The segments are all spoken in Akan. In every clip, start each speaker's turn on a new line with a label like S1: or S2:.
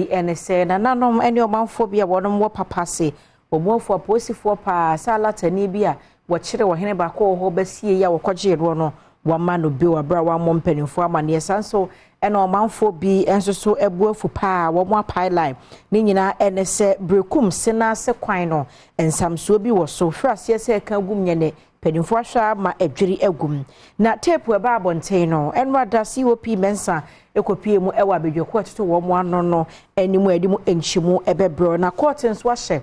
S1: Ɛne sɛ, nananom ne ɔmanfoɔ bi a wɔnom wɔ papa ase, wɔn mu afu apolisifoɔ paa sɛ alatani bi a wɔkyere ɔhene baako wɔ hɔ bɛsie yi a wɔkɔgyee noɔ no, wɔama no bio aberɛ a wɔammɔ mpanimfoɔ amaneɛ. Saa nso ɛna ɔmanfoɔ bi nso so abu afu paa wɔn apae line. Ne nyinaa ɛne sɛ Berekum Senase kwan no nsamsoɔ bi wɔ so firi aseɛ sɛ ɛka gum nyɛ mpanimfoɔ ahwɛ ama adwiri agum. Na tape ɛba abɔnten no, ɛno ada COP Mensah ekɔpie mu ɛwɔ abadwako a ɛtoto wɔn ano no anim a yɛde mu nkyɛmu ɛbɛbrɛ. Na court nso ahyɛ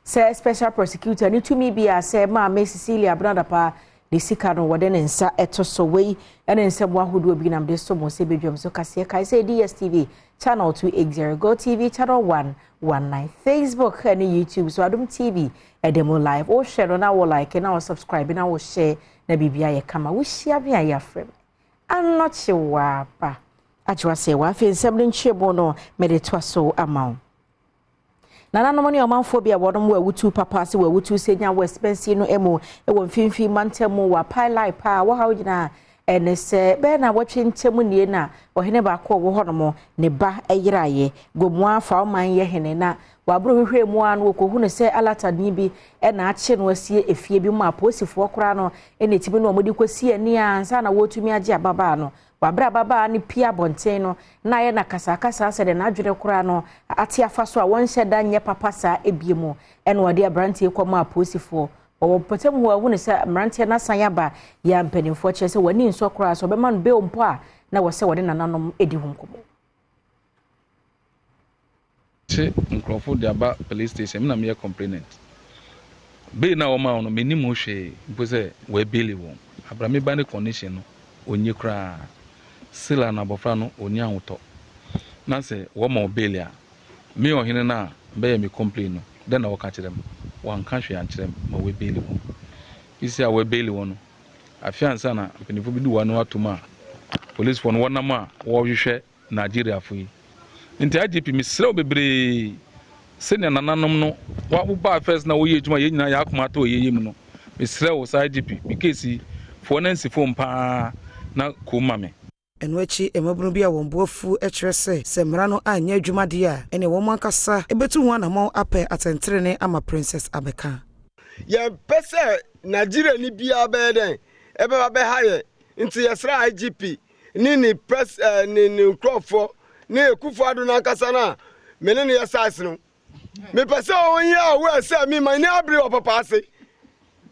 S1: sɛ special prosecutor ne tumi bi a sɛ maame Cecilia Abena Dapaah ne sika no wɔde ne nsa ɛto so. Wei ɛne nsɛm ahodoɔ bi nam de so mo sɛ bedwam so kaseɛ. Kae sɛ DSTV channel 280, Go TV channel 119, Facebook ɛne YouTube so Adom TV ɛde mo live. Wohwɛ no na wo like na wo subscribe na wo share na biribi ayɛ kama. Wohyia me a, yɛafrɛ me Anɔkye Waaba agye wasɛ wɔ. Afei nsɛm no nkyerɛmu no mede toa so ama wo. Nananom ne ɔmanfoɔ bi a wɔnom wɔ Awutu papa ase wɔ Awutu Senya West bɛnsi no mu wɔ mfimfini mantam mu wɔ apae line paa. Wɔhaw nyinaa ɛne sɛ bɛyɛ na wɔtwe nkyɛm nie na ɔhene baako a ɔwɔ hɔnom ne ba yeraeɛ. Gomoa fa ɔman yɛ hene na waboro hwehwɛ mu a no wɔkɔhu no sɛ alatani bi ɛna akye no asie efie bi mu a apolisifoɔ koraa no ɛna etimi no wɔde kɔsi ani a ansa na wɔretumi agye ababaa no. Wabere ababaa no pie abɔnten no na ayɛ na kasakasa sɛ de n'adwene koraa no ate afa so a wɔnhyɛ da nyɛ papa saa ebie mu. Ɛna wɔde aberanteɛ kɔma apolisifoɔ wɔwɔ mpɔtam hɔ ahu no sɛ mmeranteɛ no asan aba yɛ. Mpanimfoɔ kyerɛ sɛ wɔani nsɔ koraa sɛ ɔbɛma no bail mpo a na wɔ sɛ wɔde nananom di ho nkɔmmɔ.
S2: Kye nkurɔfo de aba police station, mi na meyɛ complainant. Bail na wɔma wɔn no, menim ho hwee mpo sɛ wɔabail wɔn. Abrame ba ne condition no onye koraa sila na abɔfra no onni ahotɔ. Na sɛ wɔma wo bail a, me ɔhene no a bɛyɛ me complain no, dɛn na wɔka kyerɛ me? Wɔanka hwee ankyerɛ me ma wɔabail wɔn. Isi a wɔabail wɔn no, afe ansa na mpanyinfoɔ bi de wɔn ano atom a policefoɔ no wɔnam a wɔrehwehwɛ Nigeriafo yi. Nti IGP, mesrɛ wo bebree, sɛnea nananom no wobaa first na woyɛ adwuma, yɛn nyinaa yɛ akoma atɔ yɛyɛ mu no, mesrɛ wo saa IGP, me case yi foɔ na nsi fom paa na kom ma me.
S3: Ɛno akyi, mmabunu bi a wɔn bo afu kyerɛ sɛ sɛ mmara no anyɛ adwuma deɛ a, ɛne wɔn ankasa bɛtu ho anammɔn apɛ atɛntenenee ama Princess Abɛka.
S4: Yɛmpɛ sɛ Nigeria ni biara bɛyɛ dɛn ɛbɛba bɛha yɛn, nti yɛsrɛ IGP ne press ne nkurɔfoɔ ne Akufo Addo n'ankasa no a me ne no yɛ size no. Mepɛ sɛ ɔnyɛ aware sɛ me ma ni abere wɔ papa ase.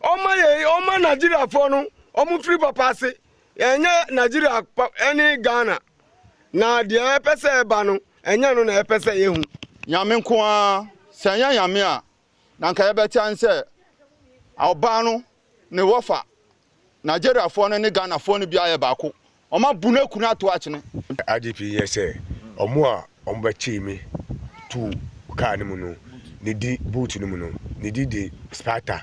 S4: Ɔma yɛ ɔma Nigeriafoɔ no ɔmo firi papa ase. Ɛnyɛ Nigeria ɛne Ghana na deɛ ɛpɛ sɛ ɛba no, ɛnyɛ no na ɛpɛ sɛ yɛhu.
S5: Nyame nko ara, sɛ ɛnyɛ Nyame a, na nka yɛbɛte an sɛ ɔbaa no ne wɔfa Nigeriafoɔ no ne Ghanafoɔ no bi ayɛ baako. Ɔma bu no aku no ato akyene.
S6: IGP yɛ sɛ ɔmo a ɔmo bɛkyee me tu kaa no mu no ne di boot no mu no ne di de Sparta.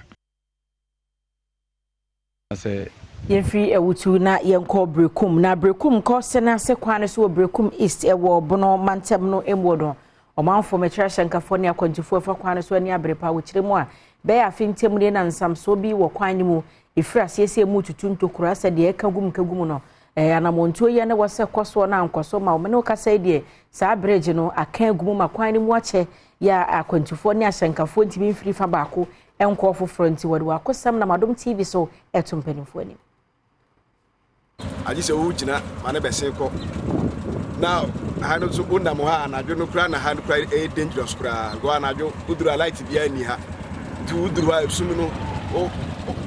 S2: Sɛ
S1: Yɛmfiri Awutu na yɛnkɔ Berekum. Na Berekum kɔ Sɛnase kwan no so wɔ Berekum East ɛwɔ Bono mantam no mu no, ɔmanfoɔ mɛkyerɛ ahyɛnkafoɔ ne akwantufoɔ ɛfa kwan no so ani abere pa. Wɔkyerɛ mu a, bɛyɛ afe ntam ne na nsamsoɔ bi wɔ kwan no mu ɛfiri asiesie mu tutu ntokura sɛ deɛ ɛka gum ka gum no anammɔntuo yɛ ne wɔ sɛ kɔ soɔ no ankɔ so ma wɔn ne kasa yi deɛ saa bridge no aka agu mu ma kwan no mu akyɛ yɛ a akwantufoɔ ne ahyɛnkafoɔ ntumi mfiri fa baako nkɔ foforɔ. Nti wɔde wɔn akosɛm nam Adom TV so ɛto mpanimfoɔ anim.
S4: Agye sɛ wogyina ma ne bɛsen kɔ na ha no nso wonam hɔ a anadwo no koraa na ha no koraa ɛyɛ dangerous koraa because anadwo woduru a light biara nni ha, nti woduru hɔ a esum no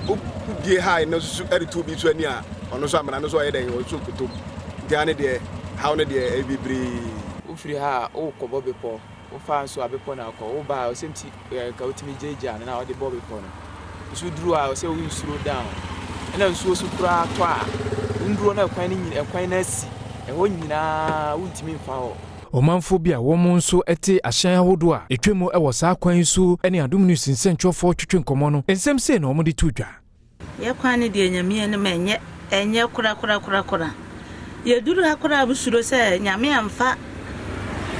S4: wobie ha no nso ɛde tu obi so ani a ɔno nso amena no nso ɔyɛ dɛn ɔno nso kotom. Nti ha no deɛ haw no deɛ ɛyɛ bebree.
S7: Wofiri ha a wokɔbɔ bepɔ, wofa nso a bepɔ na akɔ. Woba a ɔsɛm ti ka wotumi gyaagyaa no na wɔde bɔ bepɔ no nso duru a ɔsɛ wo nsuro down. Ɛna nsuo so koraa tɔ a wonduro no ɛkwan no nyina ɛkwan no asi ɛhɔ nyinaa, wontumi mfa hɔ.
S8: Ɔmanfoɔ bi a wɔn nso te ahyɛn ahodoɔ a ɛtwa mu wɔ saa kwan yi so ne Adom News nsɛntwerɛfoɔ twetwe nkɔmmɔ no, nsɛm sei na wɔde to dwa.
S9: Yɛ kwan no deɛ, Nyame anim, ɛnyɛ korakorakorakora. Yɛduru ha koraa a, sɛ Nyame amfa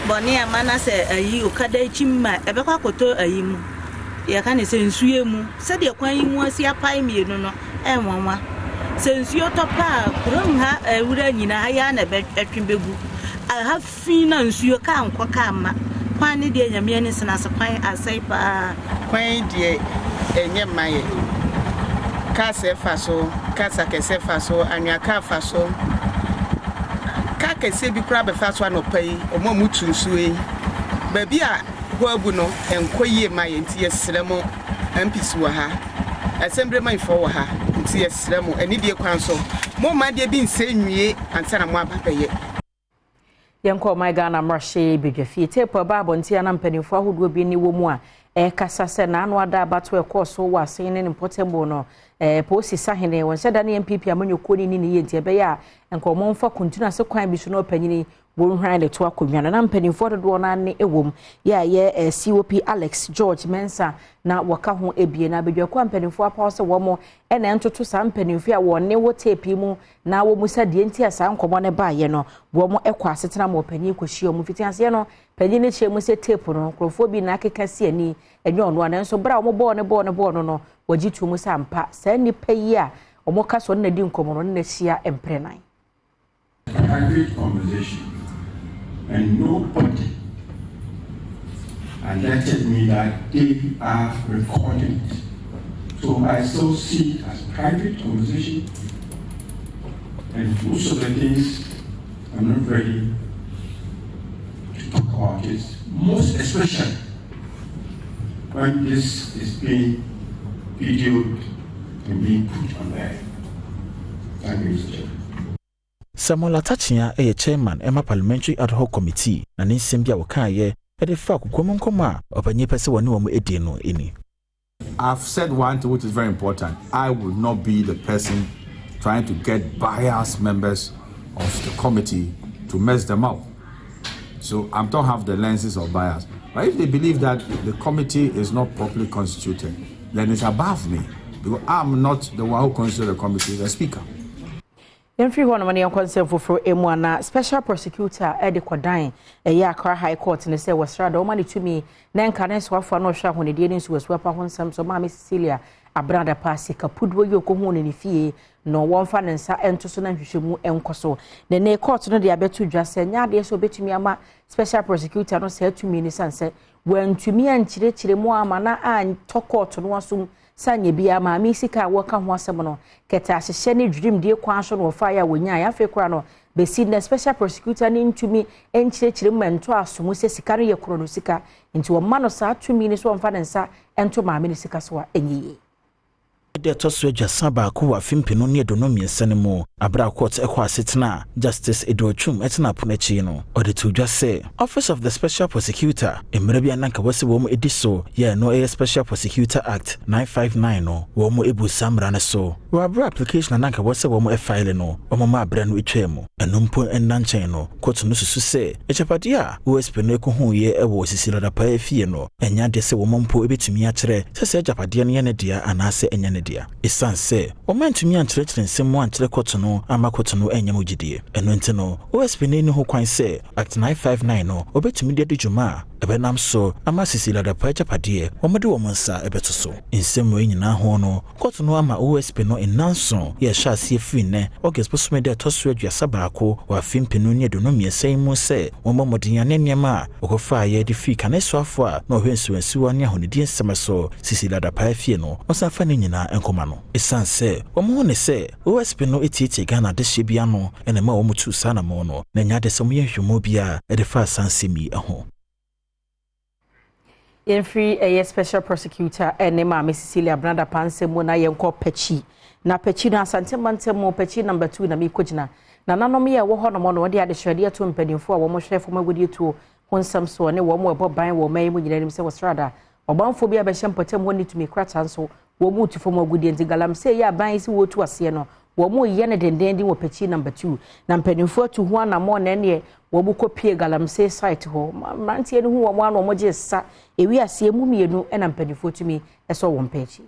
S9: bɔne ama na sɛ ayi okada akyi mu a ɛbɛkɔ akɔtɔ ayi mu, yɛka ne sɛ nsuo mu, sɛdeɛ kwan yi mu asi apae mmienu no, ɛnwanwa sɛ nsuo tɔ pa a kurom ha awura nyinaa ha yɛ a na ɛbɛtwe bɛgu. Ɛha fi na nsuo kaa nkɔ kaa mma. Kwan ne deɛ Nyame ani sena ase kwan asɛe paa.
S10: Kwan yi deɛ ɛnyɛ mma yɛ. Cars ɛfa so, cars akɛseɛ fa so, anwea car fa so. Car kɛseɛ bi koraa bɛfa so anɔpa yi, wɔn a wɔtu nsuo yi. Baabi a hɔ abu no, ɛnkɔ yie mma yɛ nti yɛsrɛ mo, MPs wɔ ha, Assemblymanfoɔ wɔ ha, nti yɛsrɛ mo, anidie kwan so, momma adeɛ bi nsɛe nwie ansa na moaba abɛyɛ.
S1: Yɛnkɔ ɔman Ghana mmarahyɛ badwafie. Teepu a ɛbaa abɔnten a na mpanimfoɔ ahodoɔ bi ne wɔ mu a ɛrekasa sɛ n'ano ada abatoɔ ɛkɔɔ so wɔ asen ne ne mpɔtam no ɛɛ polisi sahene wɔn hyɛ da ne NPP amanyɔkuo ne ne yie nti ɛbɛyɛ a nka wɔn mfa kuntunu ase kwan bi so na ɔpanyini wɔn hwan de to akonnwa no na mpanimfoɔ dodoɔ no ane wɔ mu yɛ a yɛ eh, COP Alex George Mensah na wɔka ho ebie na abadwakuo a mpanimfoɔ apaw sɛ wɔn ɛna ntoto saa mpanimfoɔ a wɔn ne wɔ tape mu na wɔn sɛ deɛ nti a saa nkɔmɔ no baeɛ no wɔn kɔ asetena ma ɔpanyin kɔhyia wɔn mfiti aseɛ no panyin no kyerɛ mu sɛ tape no nkurɔfoɔ bi na akeka si ani ɛnyɛ ɔno a nanso bere a wɔn bɔɔ ne bɔɔ ne bɔɔ no no wɔgye to mu sɛ ampa saa nnipa yi a wɔn ka so ɔno na di nkɔmɔ no ɔno na ahyia mprɛ nan.
S11: Private conversation and nobody alerted me that they are recording it. So I still see it as private conversation and most of the things I'm not ready to talk about it, most especially when this is being videoed and being put on there. Thank you, Mr. Chairman.
S12: Samuel Atta Akyea yɛ chairman ɛma Parliamentary Ad Hoc Committee na ne nsɛm bi a wɔkaeɛ de fa kokoam nkɔmmɔ a ɔpanyin pɛ sɛ wɔne wɔn adi no ni.
S13: I've said one thing which is very important. I will not be the person trying to get biased members of the committee to mess them up. So I don't have the lenses of bias. But if they believe that the committee is not properly constituted, then it's above me. Because I'm not the one who constituted the committee, the speaker.
S1: Yɛmfiri hɔ nom ne yɛnkɔ nsɛm foforɔ mu ana special prosecutor de kɔdan ɛyɛ Accra High Court ne sɛ wɔsra da wɔma ne tumi na nka ne nsoafoɔ na ɔhwɛ ahonidie ne nsuwasuapa ho nsɛm so Maame Cecilia Abena Dapaah sika puduo yi ɔkɔhu ne ne fie na wɔmfa ne nsa nto so na nhwehwɛmu nkɔ so. Ne ne court no de abɛto dwa sɛ nyɛ adeɛ sɛ obɛtumi ama special prosecutor no saa tumi ne sane sɛ wantumi ankyerɛkyerɛ mu ama na antɔ court no asom sɛ anyɛ biara maame sika a wɔka ho asɛm no kɛtɛ ahyehyɛ ne dwirimdie kwan so na wɔfaeɛ a wɔnyaeɛ. Afei koraa no bɛsi nnɛ special prosecutor no ntumi nkyerɛkyerɛ mu ma nto aso mu sɛ sika no yɛ korɔ no sika nti wɔma no saa tumi no so wɔmfa ne nsa nto maame no sika so a ɛnyɛ yie.
S12: Da ɛtɔ so 31 wɔ afe 2023 no mu, abere a court ɛkɔ asetena a Justice Edward Twum ɛtena apono akyi no, ɔde to dwa sɛ Office of the Special Prosecutor mmerɛ bi a na nka wɔsɛ wɔn edi so yɛ no ɛyɛ Special Prosecutor Act 959 no, wɔn ebu saa mmara no so wɔ abere application a na nka wɔsɛ wɔn ɛfile no wɔn ma abere no etwa mu. Ɛno mpo nna nkyɛn no, court no susu sɛ agyapadeɛ a OSP no ekohuiɛ ɛwɔ Cecilia Dapaah efie no, ɛnyɛ adeɛ sɛ wɔn mpo ebetumi akyerɛ sɛ sɛ agyapadeɛ no yɛ ne dea anaasɛ ɛnyɛ ne dea, ɛsiane sɛ wɔn antumi ankyerɛkyerɛ nsɛm mu ankyerɛ court no ama court no ɛnyɛ mu gyidie. Ɛno nti no, OSP no ani ho kwan sɛ Act 959 no wɔbɛtumi de adi dwuma a ɛbɛnam so ama Cecilia Dapaah agyapadeɛ wɔde wɔn nsa ɛbɛto so. Nsɛm wei nyinaa ho no, court no ama OSP no nnanson yɛ ɛhyɛ aseɛ firi nnɛ August bosome da ɛtɔ so 31 wɔ afe 2023 yi mu sɛ wɔmmɔ mmɔden ne nneɛma a wɔkɔfaeɛ de firi kane soafoɔ a na ɔhwɛ nsuwansuwa ne ahonidie nsɛm so Cecilia Dapaah fie no, wɔsan fa ne nyinaa nkɔma no. Ɛsiane sɛ wɔn ho ne sɛ OSP no etietie Ghana adehyeɛ bi ano ɛna ɛma wɔn tu saa anamɔ no, na ɛnyɛ ade sɛ wɔyɛ nhwehwɛmu biara ɛde fa saa nsɛm yi ho.
S1: Yɛmfiri ɛyɛ special prosecutor ɛne maame Cecilia Abena Dapaah nsɛm mu na yɛnkɔ Pɛkyi. Na Pɛkyi no, Asante mantam mu, Pɛkyi number 2 na meekɔgyina. Nananom yɛ ɛwɔ hɔ nom no wɔde adehyerɛdeɛ to mpanimfoɔ a wɔhwɛ fam agodie tuo ho nsɛm soɔ ne wɔn a ɛbɔ ban wɔ ɔman yi mu nyinaa anim sɛ wɔsrada ɔmanfoɔ bi a bɛhyɛ mpɔtam hɔ ne tumi krataa nso wɔn mu tu fam agudeɛ nti galamsey yɛ aban yi sɛ wɔretu aseɛ no wɔn mu yɛ no dendenden wɔ Pɛkyi number 2 na mpanimfoɔ atu ho anammɔ na ɛneɛ wɔn mu kɔpie galamsey site hɔ mmeranteɛ no hu wɔn ano wɔn gye sa ewi aseɛ mu mmienu ɛna mpanimfoɔ tumi ɛsɔ wɔn pɛ akyi.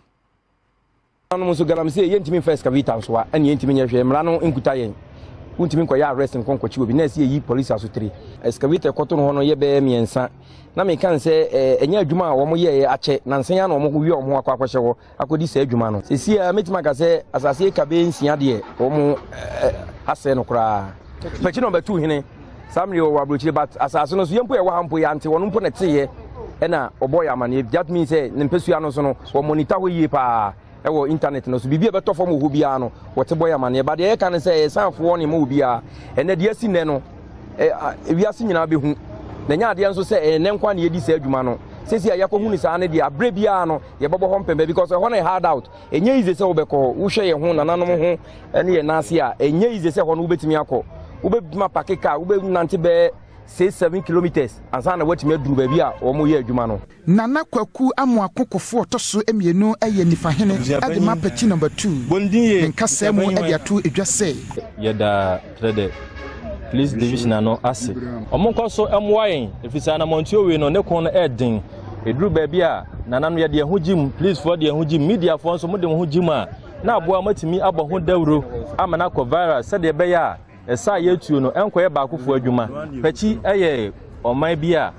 S14: Nanom nso galamsey yɛntumi mfa excavator nsoa ɛne yɛntumi nyɛ hwee. Mmara no nkuta yɛn, wontumi nkɔyɛ arrest nkɔnkɔkye obi na ɛsɛ yɛyi police asotire. Excavator kɔto no hɔ no yɛ bɛyɛ mmiɛnsa na meka n sɛ ɛnyɛ adwuma a wɔn yɛɛ akyɛ nansa yi na wɔn wie wɔn ho akɔ akɔhyɛ hɔ akɔdi saa adwuma no. Sɛsi a mɛtumi aka sɛ asase eka bɛyɛ 6 deɛ wɔn asɛe no koraa. Pɛkyi na ɔbɛtu hene. Saa mmerɛ yi ɔwɔ aburokyire but asase no so yɛn mpo yɛwɔ ha mpo yɛante ɔno mpo na ɛteeɛ ɛna ɔbɔɔ yɛn amaneɛ. That means sɛ ne mpasua no so no wɔ monitor hɔ yie paa ɛwɔ internet no so. Biribi a ɛbɛtɔ fam wɔ hɔ biara no wɔte bɔ yɛn amaneɛ. But deɛ yɛka ne sɛ ɛyɛ sanfoɔ ne ma obiara. Ɛnɛ deɛ asi nnɛ no wiase nyinaa bɛhu. Na ɛnyɛ adeɛ nso sɛ ɛyɛ nnɛ nko ara na yɛdi saa adwuma no. Seesei a yɛakɔhu no saa no deɛ aberɛ biara no yɛbɛbɔ hɔ mpɛmpɛ because ɛhɔ no yɛ hard out. Ɛnyɛ easy sɛ wobɛkɔ hɔ. Wohwɛ yɛn ho, nananom ho ne yɛn nan ase a, ɛnyɛ easy sɛ hɔ no wobɛtumi akɔ. Wobɛtumi apake car, wobɛnante bɛyɛ 6-7 kilometres ansa na woatumi aduru baabi a wɔyɛ adwuma no.
S15: Nana Kwaku Amoako Kofoɔ ɔtɔ so mmienu yɛ Nifahene de ma Pɛkyi Number 2. Ne nkasaa mu de ato dwa sɛ.
S16: Yɛda Trɛdɛ Police Division no ase. Wɔnkɔ so mmoa yɛn efisɛ anamɔntuo wei no ne ko no yɛ den. Ɛduru baabi a nananom yɛde yɛn ho gye mu, policefoɔ de yɛn ho gye mu, mediafoɔ nso mode mo ho gye mu a, na aboa moatumi abɔ ho dawuro ama no akɔ viral sɛdeɛ ɛbɛyɛ a ɛsa a yɛtuo no ɛnkɔyɛ baakofoɔ adwuma. Pakyi yɛ ɔman bi a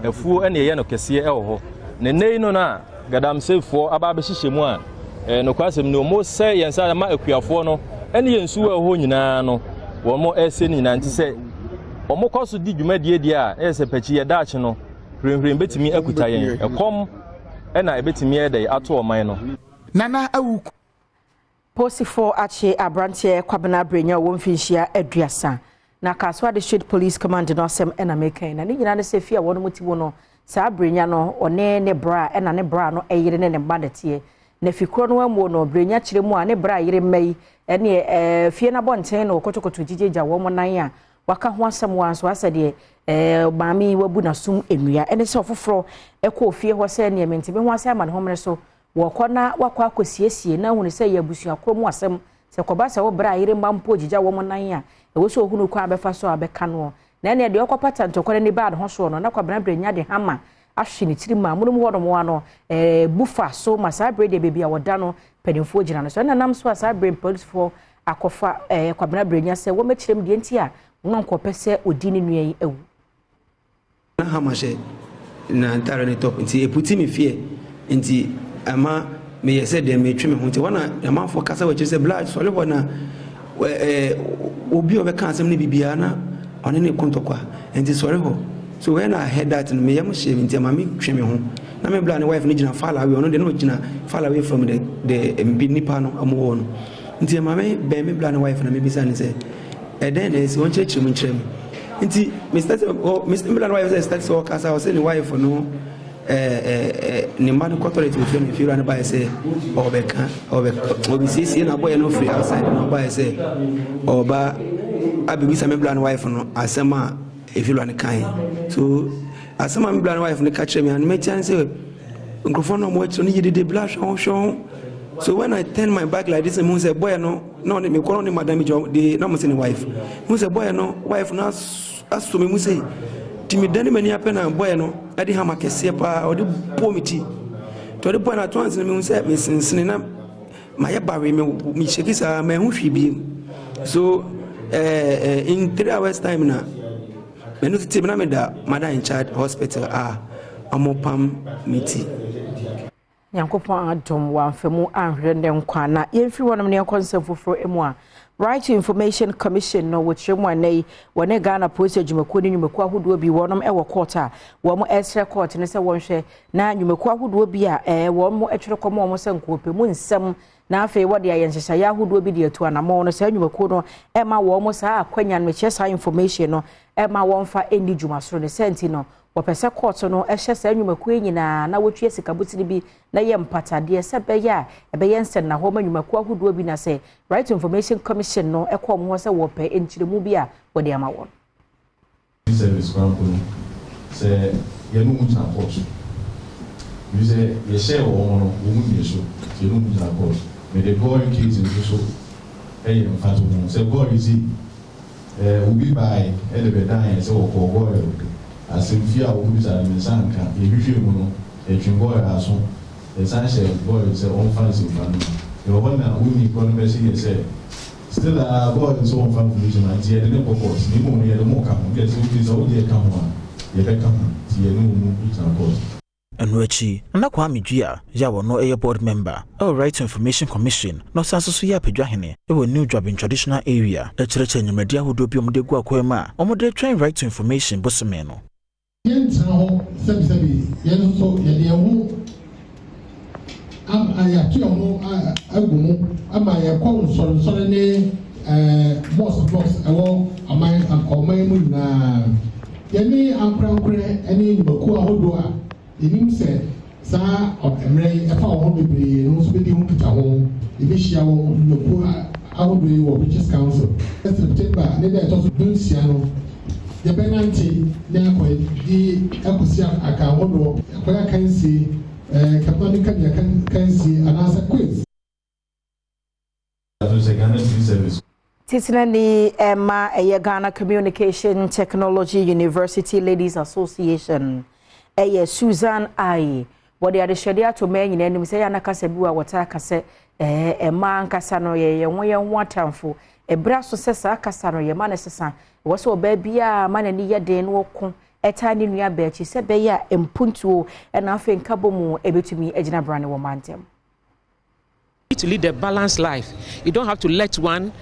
S16: afuo na ɛyɛ no kɛseɛ wɔ hɔ. Na nnɛ yi no na Gadamseefoɔ aba abɛhyehyɛ mu a, eh, nokwasɛm ni, wɔsɛ yɛn nsa ma akuafoɔ no ne yɛn nsuo a ɛwɔ hɔ nyinaa no, wɔn ɛsɛ no nyinaa. Nti sɛ wɔkɔ so di dwumadie deɛ a, ɛyɛ sɛ pakyi yɛ daakye no, hwirehwire bɛtumi akuta yɛn. Ɛkɔm na ɛbɛtumi ayɛ dɛ ato ɔman no.
S15: Nana Awuku.
S1: Polisifo akye aberanteɛ Kwabena Abrenya a ɔwɔ mfinhyia 30. Na Kasoa District Police Command no asɛm na meka yi. Na ne nyinaa ne sɛ fie a wɔnom te mu no, saa Abrenya no, ɔne ne bra ɛna ne bra no yere ne ne mma na ɛteɛ. Na fi korɔ no amuo no, Brenya kyerɛ mu a ne bra yere mma yi ɛne ɛɛ fie no abɔnten na wɔkotokoto gyigyagya wɔn nan a waka ho asɛm wɔ nso asɛ deɛ ɛɛ maame yi wabu n'asom nnua. Ɛne sɛ ɔfoforɔ ɛkɔɔ fie hɔ sɛ neɛ mente me ho ase ama ne homene so. Wɔkɔ na wakɔ akɔsiesie na ahunu sɛ ɛyɛ abusua korɔ mu asɛm. Sɛ ɛkɔba sɛ wo bra yere mma mpo gyigya wɔn nan a, ɛwɔ sɛ ɔhunu kwan a bɛfa so a bɛka noɔ. Na ɛneɛ deɛ ɔkɔpata ntɔkwa no ani baa ne ho soɔ no, na Kwabena Brenya de hama ahwe ne tirim ma amonom hɔ nom ara no, ɛɛ bu fa so ma saa berɛ deɛ baabi a wɔda no mpanimfoɔ gyina no so. Ɛna nam so a saa berɛ mpolisifoɔ akɔfa ɛɛ Kwabena Brenya sɛ wɔmmɛkyerɛ mu deɛ nti a wɔn ankɔpɛ sɛ ɔdi ne nua yi awu.
S17: Na Hama hyɛ n'atare ne top nti eputi me fear nti ɛma meyɛ sɛ deɛ metwe me ho nti hɔ na amanfoɔ kasa wɔ akyiri sɛ bla sɔre hɔ na ɛɛ obi a ɔbɛka asɛm no biribiara na ɔne ne ko ntɔkwa nti sɔre hɔ so when I heard that no me yam hyee me nti ɛma me twe me ho na me bla ne wife no gyina far away ɔno deɛ na ɔgyina far away from the the nipa no ɔmo wɔ no nti ɛma me bɛn me bla ne wife na mebisa ne sɛ Ɛdɛn na asi? Ɔnkyerɛkyerɛ mu nkyerɛ me. Nti me start sɛ ɔ me me na wife sɛ start sɛ ɔkasa ɔsɛ ne wife no ɛɛ ɛɛ ne mma no kɔ toilet wɔ fie no fiewura no baeɛ sɛ ɔbɛka ɔbɛ ɔbɛsiesie na abɔyɛ no firi outside na ɔbaeɛ sɛ ɔba abɛbisa me bra ne wife no asɛm a efiewura no kae so asɛm a me bra ne wife no ka kyerɛ me a no mɛtia ne sɛ nkurɔfoɔ no a wɔn akyire no yɛ dede bla hwɛ ho hwɛ ho so when I turn my back like this mehu sɛ boy no na ɔne mekɔ na ɔne madam bi gyina de na mo sɛ ne wife mehu sɛ boy no wife no asɔ me mu sei nti medane m'ani apɛ na boy no ɛde hama kɛseɛ paa ɔde bɔ me ti nti ɔde bɔ no ato ansa na mehu sɛ mesensene na mayɛ bawe me mehyɛki saa mahu hwee biem so eh, eh, in 3 hours time na mɛno tete na meda mother in charge hospital a ɔmopam me ti.
S1: Nyankopɔn adom wamfa mu anhwere ne nkwa. Na yɛmfiri hɔnom ne yɛnkɔ nsɛm foforɔ mu a, Right to Information Commission no wɔkyerɛ mu anɛ yi wɔne Ghana Polisi adwumakuo ne nnwumakuo ahodoɔ bi wɔnom wɔ court a wɔn ɛsrɛ court no sɛ wɔnhwɛ na nnwumakuo ahodoɔ bi a ɛɛ wɔn twerɛ kɔma wɔn sɛ nkoɔpɛ mu nsɛm na afei wɔde ayɛ nhyehyɛeɛ ahodoɔ bi de atu anammɔn no saa nnwumakuo no ɛma wɔn saa akwanya no mekyerɛ saa information no ɛma wɔmfa ɛnni dwuma soro ne sɛ nti no wɔpɛ sɛ kɔɔto no hyɛ saa nnwumakuo yi nyinaa na wɔtua sika botiri bi na yɛ mpatadeɛ sɛ ɛbɛyɛ a ɛbɛyɛ nsɛnnahɔ ma nnwumakuo ahodoɔ bi na sɛ Right to Information Commission no kɔ wɔn hɔ sɛ wɔpɛ nkyerɛmu bi a wɔde ama wɔn.
S18: Service koraa mpo no, sɛ yɛne wɔn gyina court, ɛfiri sɛ yɛhyɛɛ wɔn no, wɔn nnie so, nti yɛne wɔn gyina court. Mede Gory case nso so yɛ mfatoho, sɛ Gory sei, obi bae de bɛdan yɛn sɛ wɔkɔɔ Gory asɛmfie a wɔkɔbisaa no, me nsa anka, yɛhwehwɛɛ mu no, yɛtwee Gory aso, yɛsan hyɛɛ Gory sɛ ɔmfa nsɛmfua no ma. Yɛwɔ hɔ na wonni korɔ no bɛhye yɛ sɛ, still a Gory nso ɔmfa information ma, nti yɛde no kɔ court, na mmom no yɛde mo ka ho, nti ɛsɛ okay sɛ wode yɛ ka ho a, yɛbɛka ho, nti yɛne wɔn gyina court.
S12: Ɛno akyi, Nana Kwame Duah yɛ a ɔno yɛ Board Member wɔ Right to Information Commission na ɔsan nso so yɛ Apadwahene wɔ New Dwabin Traditional Area kyerɛkyerɛ nnwumadi ahodoɔ bi a wɔde agu akwan mu a wɔde retwɛn Right to Information bosome no.
S19: Yɛntena hɔ sɛbisɛbi, yɛn nso so yɛde yɛn ho am yɛato yɛn ho agu mu ama yɛkɔ nsɔrensɔre ne mosque mosque ɛwɔ aman ɔman mu nyinaa. Yɛne ankorankorɛ ne nnwumakuo ahodoɔ a Yɛnim sɛ saa mmerɛ yi ɛfa wɔn ho bebree no nso bɛdi ho nkitaho. Yɛbɛhyia wɔn nnwumakuo ahodoɔ yi wɔ British Council. September ne da a ɛtɔ so dunsia no, yɛbɛnante na yɛakɔ di akɔsi aka ahodoɔ, yɛakɔyɛ akansie, kama ne kabea akansie anaasɛ quiz.
S1: Titenani ma ɛyɛ Ghana Communication Technology University Ladies Association ɛyɛ Susan Aye. Wɔde adehyɛdeɛ ato mmaa nyinaa anim sɛ ɛyɛ ana kasa bi wɔ a wɔtaa ka sɛ ɛɛ mmaa ankasa no yɛyɛ yɛn ho yɛn ho atamfo. Ɛberɛ aso sɛ saa kasa no yɛma no sesa. Ɛwɔ sɛ ɔbaa biara ma n'ani yɛ den na ɔko ɛtaa ne nua baa akyi sɛ ɛbɛyɛ a mpuntuo ɛna afei nkabɔmu ɛbɛtumi agyina brane wɔ mmaa ntam.
S20: to lead a balanced life. You don't have to let one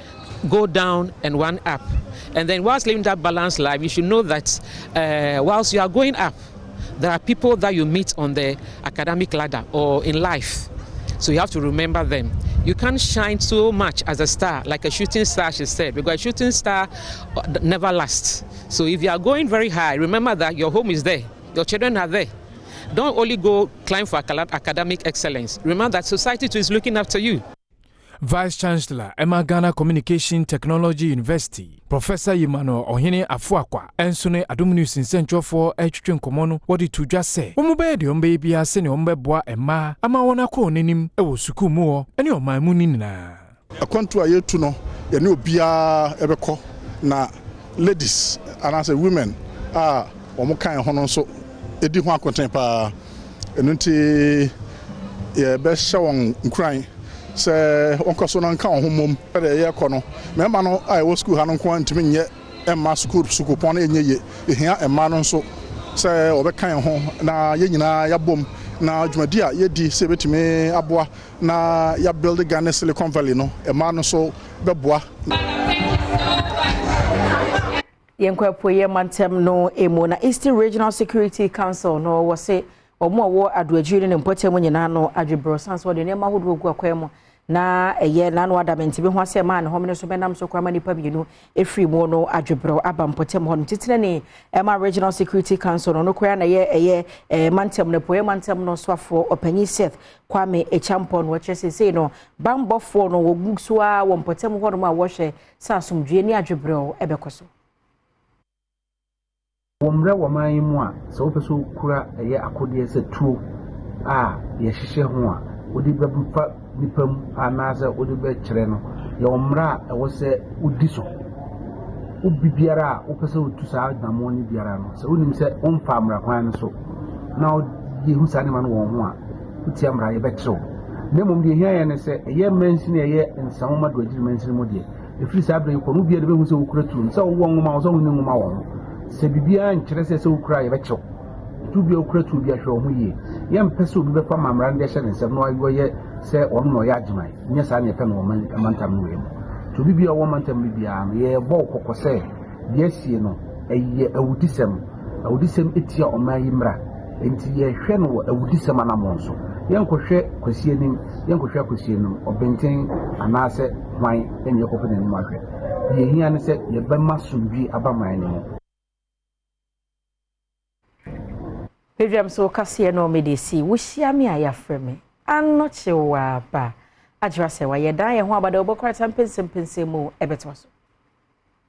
S20: go down and one up. And then whilst living that balanced life, you should know that uh, whilst you are going up, there are people that you meet on the academic ladder or in life. So you have to remember them. You can't shine so much as a star, like a shooting star, she said, because a shooting star uh, never lasts. So if you are going very high, remember that your home is there, your children are there. Don't only go climb for academic excellence. Remember that society too is looking after you.
S8: Vice Chancellor ɛma Ghana Communication Technology University, Professor Emmanuel Ohene Afuakwa nso ne Adom News nsɛntwerɛfoɔ retwetwe nkɔmmɔ no wɔde too dwa sɛ wɔn bɛyɛ deɛ wɔn bɛyɛ biara sɛdeɛ wɔn bɛboa mmaa ama wɔn akɔ wɔn anim wɔ sukuu mu hɔ ne ɔman mu no nyinaa.
S21: Akwantu a yɛretu no, yɛne obiara bɛkɔ, na ladies anaasɛ women a wɔka yɛn ho no nso di ho akoten paa. Ɛno nti yɛbɛhyɛ wɔn nkuran sɛ wɔnkɔ so na nka wɔn ho mmom. Sɛdeɛ yɛrekɔ no, mmarima no a ɛwɔ sukuu ha no nko ara ntumi nyɛ mma sukuu sukuupɔn no nyɛ yie. Ɛhia mmaa no nso sɛ wɔbɛka yɛn ho na yɛn nyinaa yɛabom na dwumadi a yɛdi sɛ yɛbɛtumi aboa na yɛ build Ghana Silicon Valley no mmaa no nso bɛboa.
S1: Yɛnkɔ apueeɛ mantam no mu na Eastern Regional Security Council no wɔ se wɔn a wɔwɔ Adoagyiri ne ne mpɔtam nyinaa no adwebrɛ san sɛ wɔde nneɛma ahodoɔ gu akwan mu na ɛyɛ n'ano ada mente bi ho asɛm a ne hɔmene so bɛnam so koraa ma nnipa mmienu ɛfiri mu no adwebrɛw aba mpɔtam hɔ no titenani ɛma Regional Security Council no no koraa na ɛyɛ ɛyɛ ɛɛ mantam no apueeɛ mantam no soafoɔ ɔpanyin Seth Kwame Acheampong no wɔkyerɛ seesei no bammɔfoɔ no wɔgu so ara wɔ mpɔtam hɔnom a wɔhwɛ sɛ asomdwoeɛ ne adwebrɛw ɛbɛkɔ so.
S22: Wɔ mmerɛ wɔ man yi mu a, sɛ wopɛ sɛ wokura ɛyɛ akodeɛ sɛ tuo a yɛhyehyɛ ho a wode bɛfa nipa mu anaasɛ wode bɛkyerɛ no, yɛwɔ mmara a ɛwɔ sɛ wodi so. Obi biara a wopɛ sɛ wotu saa anammɔn no biara no, sɛ wonim sɛ womfa mmara kwan no so na yɛhu saa nneɛma no wɔn ho a, wotia mmara yɛbɛkyerɛ wo. Na mmom deɛ ɛhia yɛn ne sɛ ɛyɛ mansini a ɛyɛ Nsawam Adoagyiri mansini mu deɛ, ɛfiri saa berɛ yi kɔ no obiara de bɛhu sɛ wokura tuo no, sɛ wowɔ nwoma wɔ sɛ wonni nwoma wɔ ho. Sɛ biribiara nkyerɛ sɛ sɛ wokura a yɛbɛkyerɛ wo. Nti obiara okura tuo bi ahwɛ wo ho yie. Yɛmpɛ sɛ obi bɛfa ma mmara no de ahyɛ ne nsam na wayɛ sɛ ɔno na ɔyɛ agyeman. Nyɛ saa na yɛpɛ no wɔ mantam no wei mu. Nti obi biara ɔwɔ mantam no biara no, yɛrebɔ wo kɔkɔ sɛ deɛ asie no, ɛyɛ awudisɛm. Awudisɛm tia ɔman yi mmara. Enti yɛhwɛ no wɔ awudisɛm anammɔn so. Yɛnkɔhwɛ Kwasi anim, yɛnkɔhwɛ Akwasi anim, Ɔbenten anaasɛ hwan na yɛkɔpɛ n'anim ahwɛ. Deɛ ɛhia ne sɛ yɛbɛma asomdwie aba man no mu.
S1: Badwam so kaseɛ no mede si wohyia me a yɛafrɛ me anɔkye wɔ aba agyera sɛ wayɛ dan yɛn ho abada wobɛkɔ ata mpɛnsɛmpɛnsɛm mu ɛbɛtoa so.